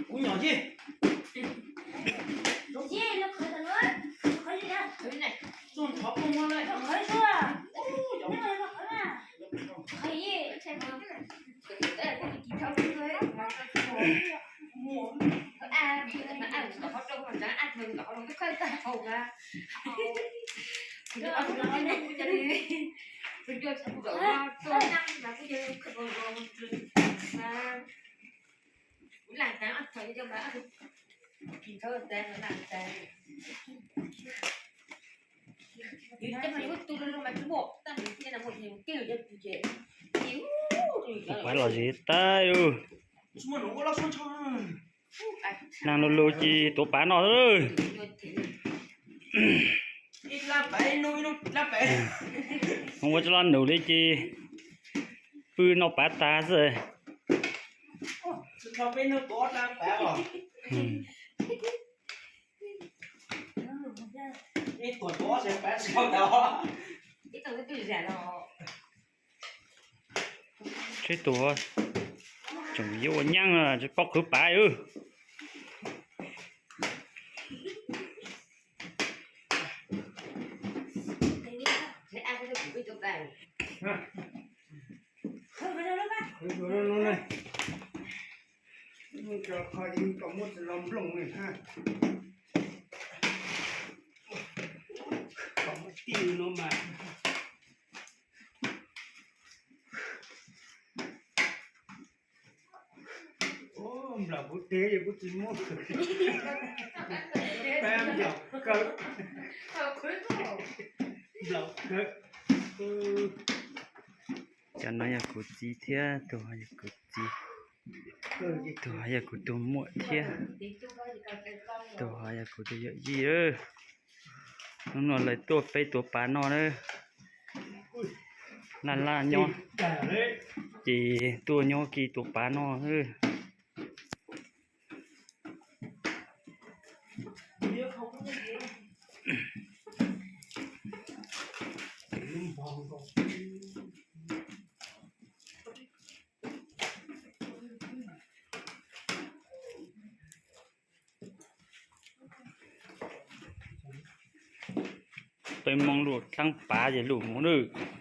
Kuv nyom ci. Pab los zis tag. Nag lug lug ces tuav pav noj. Mus ua tsis los num li ces pw noj pav tag xwb. Tsheb tuag, tseem yuav ua nyaab, tsis paub qhwv pav. Nplawm kuv teg kuv tsis muab. Nplawm kawg. Cov no yog kuv txiv thiab, tus ho yog kuv txiv, tus ho yog kuv tus muam thiab, tus ho yog kuv tus yawm yij. Hnub no lawv tuaj peb tuav pav noj na. Laj laj nyob ces tuaj nyob kis tuav pav noj. Peb Moob luj dlaab pav ces luj mus lawm.